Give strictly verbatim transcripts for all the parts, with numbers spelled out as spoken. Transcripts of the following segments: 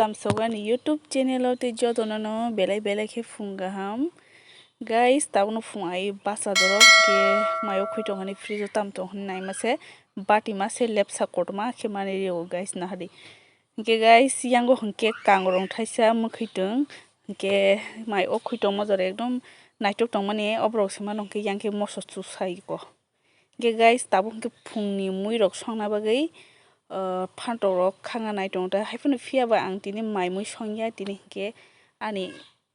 Tamsogani YouTube channel o tei jotono no belai belai khe phung kaham. Guys, tabukno phung ai basa dorok khe mayo khwi tong hani fridge o tam tong hani naima se bati ma se lepsa kotorma khe mani rio guys nahadi. Hinkhe guys, yango hinkhe kangrong thaisa mwkhwi tong hinkhe mai o khwi tongma jora ekdom naitok tongmani oborok se mano hinkhe yang khe moso chusai ko. Hinkhe guys, tabuk hinkhe phungni muirok songna bagwi, ah, phantokrok khanga nai tongo ta. Haiphano phiyaba ang tini mai mui songya, tini hinkhe ani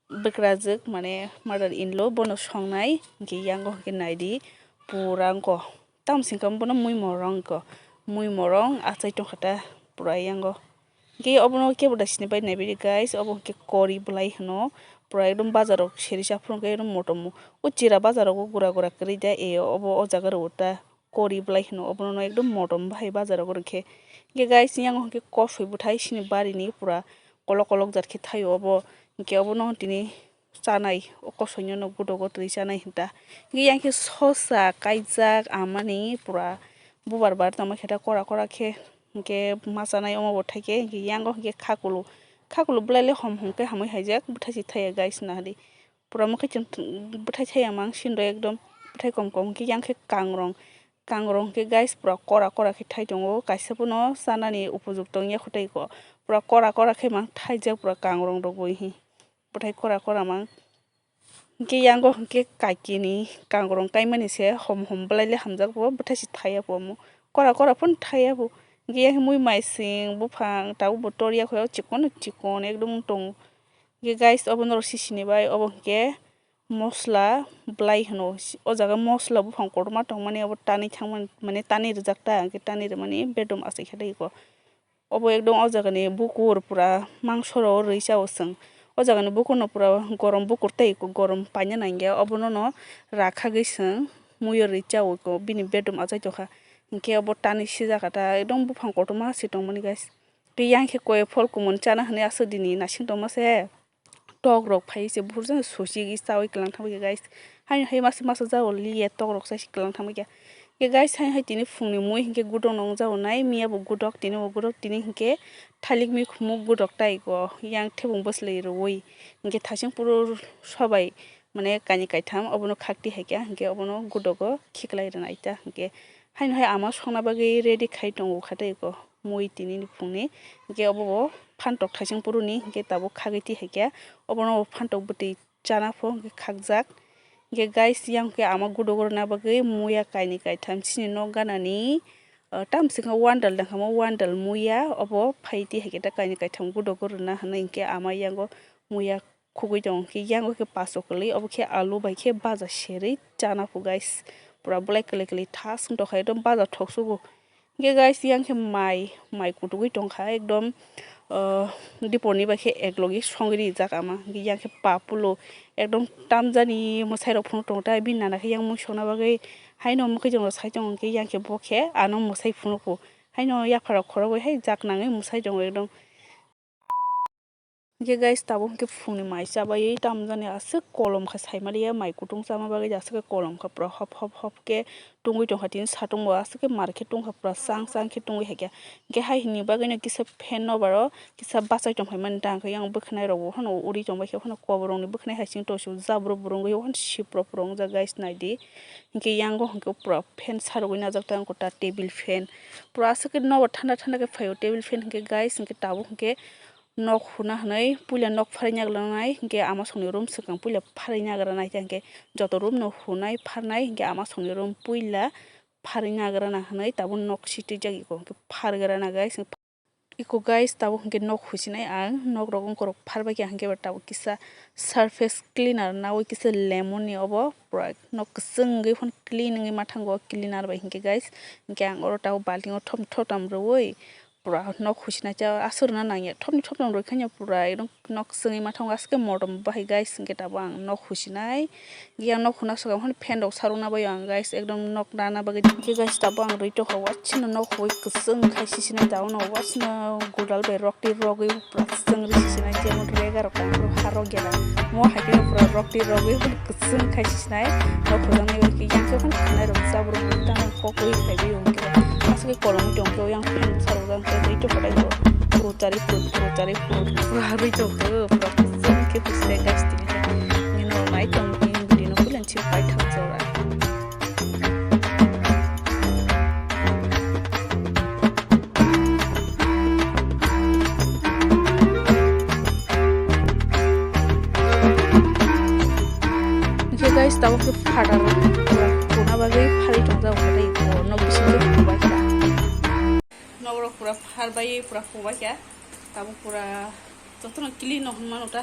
bwkrajwk, mane mother in law, bono songnai. Hinkhe yango hinkhe naidi, pura wngkha. Tamo singkha bono mui morong wngkha. Mui morong achai tongkha ta pura yango. Hinkhe obono kebo da sinipai naibidi guys, obo hinkhe kori bwlai hino. Pura ekdom bazarrok seri sa phuru hinkhe ekdom motom. O chira bazarrogo gura gura kwrwi da e obo o jaga rwo ta kori bwlai hino. Obono ekdom motom bahai bazarrogo rwkhe. Hinkhe guys, yango hinkhe kosoi bwthai sini barini pura kolok kolok jat khe thaio obo. Hinkhe obono tini chanai, o kosoino no gudogo twi chanai hinta. Hinkhe yang khe sosa kaijak amani pura bubar bar tongma khe ta kora kora khe hinkhe ma chanai omo bo thaikhe hinkhe yango hinkhe khakulu, khakulu bwlai le hom hom khe hamwi haijak bwthai si thaiya guys nahadi. Pura mwkhai chwng bwthai thaiya mang sinro ekdom bwthai kom kom hinkhe yang khe kangrong, kangrong hinkhe guys pura kora kora khe thai tongo kaisa bono chanani upojukto wngya kho tei ko pura kora kora khe mang thaijak pura kangrong rok bo hi. Bwthai kora kora mang. Hinkhe yango hinkhe kakini kangrong kaimani se hom hom bwlai le hamjak bo bwthai se thaiya bo omo. Kora kora phano thaiya bo. Hinkhe yang mui maising buphang tabuk bo torya kho chikon chikon ekdom tongo. Hinkhe guys obo norok sisini bai obo hinkhe mosla bwlai hino. O jaga mosla buphang kotorma tongmani obo tanwi thangmani mane tanwi rwjak ta hinkhe tanwi rwmani bedom achai khe tei ko. Obo ekdom o jagani bukur pura mangso rok rwi chao chwng. O jagani bukurno pura gorom bukur tei gorom paina nangya obono no rakhagwi chwng muiyo rwi chao bini bedroom achai tongkha. Hinkhe obo tanwi sijak kha ta ekdom buphang kotorma se tongmani guys. Tei yang khe koi phol kumun chana hinwi aswk dini naising tongma se. Tok rok phai se buphuru jani sosi gwi chawi kwlang thangbai khe guys. Haino hai masa masa jao liye tok rok chai se kwlang thangbai khe. Khe guys hai hai tini phungni mui hinkhe gudok no wngjago nai miya bo gudok tini bo gudok tini hinkhe thalik mi khumuk gudok tai go yang thebung bwslai rwui hinkhe thasing phuru sobai mane kainwi kaitham obono khakti hai khe hinkhe obono gudogo khiklai rwnai ta hinkhe haino hai ama songna bagwi ready khai tongo kha tei go. Mui tini ni phungni hinkhe obo bo phantok thaising phuruni hinkhe tabuk khagwi ti hai khe obono bo phantok bwtwi chana pho hinkhe khakjak. Hinkhe guys yang khe ama gudogo rwna bagwi muya kainwi kaitham chini nok ganani, ah, tamo singkha wandal dangkha mo wandal muya obo phai ti hai khe ta kainwi kaitham gudogo rwna hinwi hinkhe ama yango muya khugui tongo hinkhe yango khe paso kwlwi obo khe alu bai khe baja serwi chana pho guys pura bolai kwlwi kwlwi thas wng tongkha ekdom baja thok sugo. Hinkhe guys yang khe mai mai kutugui tongkha ekdom, ah, dipor ni bai khe eklogwi songwi rijak ama hinkhe yang khe papulo ekdom tamjani mwsai rok phunuk tongo ta bini nana khe yang mui songna bagwi haino mwkhwtwng rok sai tongo hinkhe yang khe bo khe ano mwsai phunukgo haino yaphar rok khorogwi hai jak nangwi mwsai tongo ekdom. Hinkhe guys tabuk hinkhe phungni mai chabai tamjani aswk kolom kha saimaliya mai kutung chama bagwi aswk kolom kha pura hop hop hop khe tungwi tongkha tini satung bo aswk mar khe tungkha pura chang chang khe tungwi haikhe. Hinkhe hai hwnwi bagwino kisa fan no baro kisa bachai tongphaimani tangkhe yang bwkhwnai rokbo phano uri tongbaikhe phano koborokni bwkhwnai hai sing tosu jabru burungwi phano sipro puro wngjak guys naidi. Hinkhe yango hinkhe pura fan sarogwi najak tangkho ta table fan pura aswk khe nogo thanda thanda khe phaio table fan hinkhe guys hinkhe tabuk hinkhe nok huna hinwi puila nok pharwi nagrana nai hinkhe ama songni room swkang puila pharwi nagrana hinkhe joto room no hunai pharnai hinkhe ama songni room puila pharwi nagrana hinwi tabuk nok sitijak iko hinkhe phargrana guys. Iko guys tabuk hinkhe nok husinai ang nok rok wngkorok pharbaikha hinkhe tabuk kisa surface cleaner nawi kisa lemon ni obo pura nok kwchwng wngwi phano clean wngwi ma thango cleaner bai hinkhe guys. Hinkhe ang oro tabuk balting o thopni thoptam rwui pura nok husinai cha aswk rwna nangya thopni thoptam rwkhe no pura ekdom nok chwngwi ma thango aswk khe motom bahai guys hinkhe tabuk ang nok husinai yang nok huna swkang phano fan rok sarwkna bai ang guys ekdom nok rana bagwi hinkhe guys tabuk ang rwi tongkha waisino nok hui kwchwng khai sisinai tabuk no waisino gudal bai rok twi rogwi pura kwchwng rwi sisinai jemon rega rok tang phuru ha rok gela mo hai kheno pura rok twi rogwi kwchwng khai sisinai nok hujak nai yang khe phano thanai rok jabra rok tang kokoi khai bai aswk khe kolom tongkhe yang phano sarwk jang tei twi tongkha. Purutari purut, purutari purut, pura harwi tongkhe, pura kusum khe kusle guys tini khe. Nino nai tong tini bwrwi no kulen chim pai thang jora. Hwnkhe guys, tabuk khe phatar pura puna bagwi pharwi tongjak, hwnkhe tei bo nok bisingo phubaikha. Nok rok pura pharbai pura phubaikha. Tabuk pura jotono clean no hwnmano ta.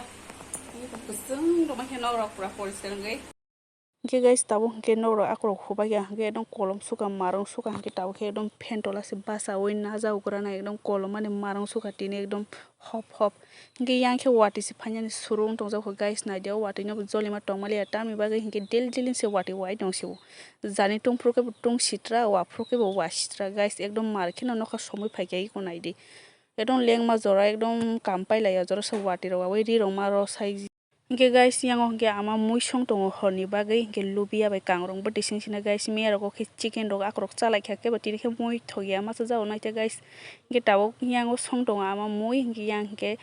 Kusung rwbaikha nok rok pura poriskar wngwi. Hwnkhe guys, tabuk hwnkhe nok rok akorok hubaikha, hwnkhe ekdom kolom sukha, marung sukha, hwnkhe tabuk khe ekdom phen tola se bachaui najak, ugrana ekdom kolom mani marung sukha tini ekdom hop hop. Hwnkhe yang khe watwi se phainani suru wng tongjak kho guys, naidi o watwi no bo jolima tongmaliya, tamni bagwi hwnkhe daily daily se watwi wai tong sio. Jani tungphuru khe bo tung sitra, waphuru khe bo wa sitra guys, ekdom mar kheno nokha somoi phaikha iko naidi. Ekdom lengma jora, ekdom kam pailaiya jora se watwi rok waui ri rok ma rw sai. Hwnkhe guys, yango hwnkhe ama mui song tongo horni bagwi, hwnkhe lubia bai kangrong bwtwi sing sina guys, miya rogo khe chicken rok akorok chalaikha, kebo tini khe mui thokya masa jao naitha guys. Hwnkhe tabuk yango song tongo ama mui, hwnkhe yang hwnkhe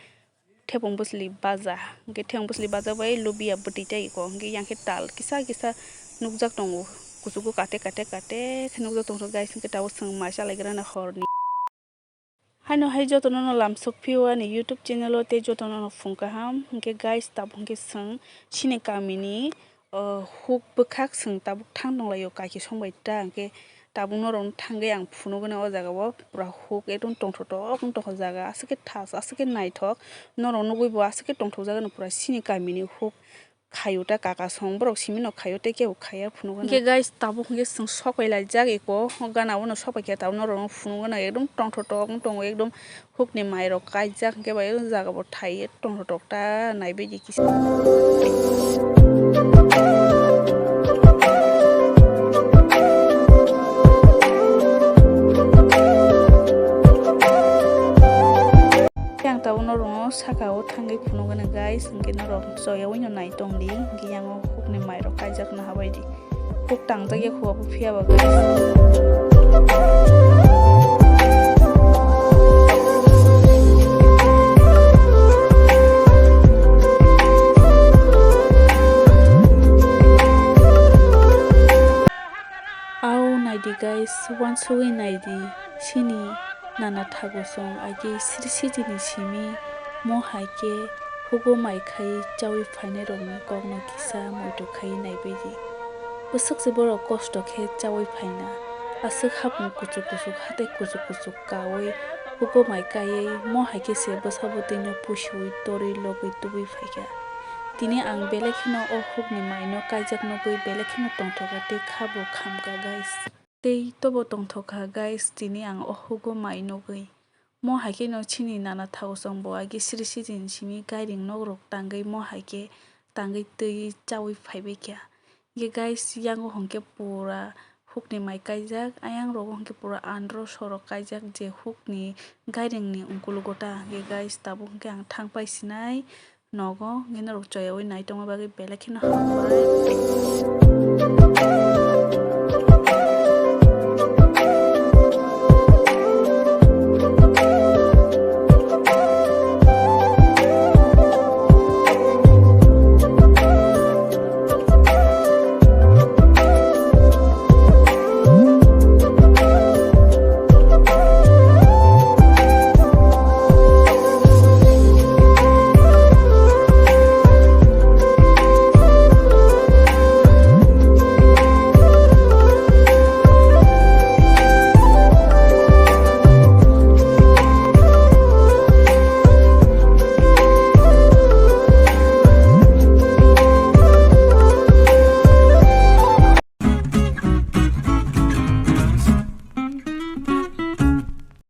thepung bwsli baja, hwnkhe thepung bwsli baja bai lubia bwtwi tei iko, hwnkhe yang khe tal kisa kisa nukjak tongo, kuchugo kate kate kate khe nukjak tongkha guys, hwnkhe tabuk chwng mai chalaigrana horni. Haino hai jotono no lamsok phio ani YouTube channel o tei jotono no phung kaham. Hwnkhe guys, tabuk hwnkhe chwng chini kamini, uh, huk bwkhak chwng tabuk thang tonglaio kaiki song bai ta. Hwnkhe tabuk norok no thangwi ang phunugwi no o jaga o pura huk ekdom tongthok tok wng tongkha jaga, aswk khe thas, aswk khe naithok, norok nugwi bo aswk khe tongthok jaga no pura chini kamini huk. Khaio ta kaka song, borok simi no khaio tei kebo khaiya phunugwi. Hwnkhe guys, tabuk hwnkhe chwng sopai laijak eko, gana o no sopai khe tabuk norok no phunugwi no ekdom tongthok tok wng tongo, ekdom hukni mai rok kaijak, hwnkhe bai o jaga bo thai tongthok tok ta naibaidi kisa. Yang tabuk norok no saka o thangwi phunugwi no guys, hwnkhe norok choyaui no nai tongdi, hwnkhe yango hukni mai rok kaijak naha baidi. Huk tangjak ya khuya bo phiya ba guys. Au naidi guys, uansugwi naidi, chini nana thago song agi sri sijini simi mo hai khe hugo mai khai chaui phainai rokni kokno kisa muitu khai naibaidi. Bwswk se borok kosto khe chaui phaina, aswk hapung kuchuk kuchuk, hatai kuchuk kuchuk kaui hugo mai kaiwi mo hai khe se bwsa bwtwino pusiui torwi logwi tubui phaikha. Tini ang belai kheno o hukni maino kaijak nugwi belai kheno tongthokha tei khabo khamkha guys. Tei tobo tongthokha guys, tini ang o hugo mai nugwi. Mo hai kheno chini nana thago song bo agi sri sijini simi gairing nok rok tangwi mo hai khe tangwi twi chaui phaibai kha. Hwnkhe guys, yango hwnkhe pura hukni mai kaijak, ayang rogo hwnkhe pura andro sorok kaijak je hukni gairingni ungkulugo ta. Hwnkhe guys, tabuk hwnkhe ang thang pai sinai nogo, hwnkhe norok choyaui nai tongma bagwi belai kheno hambai.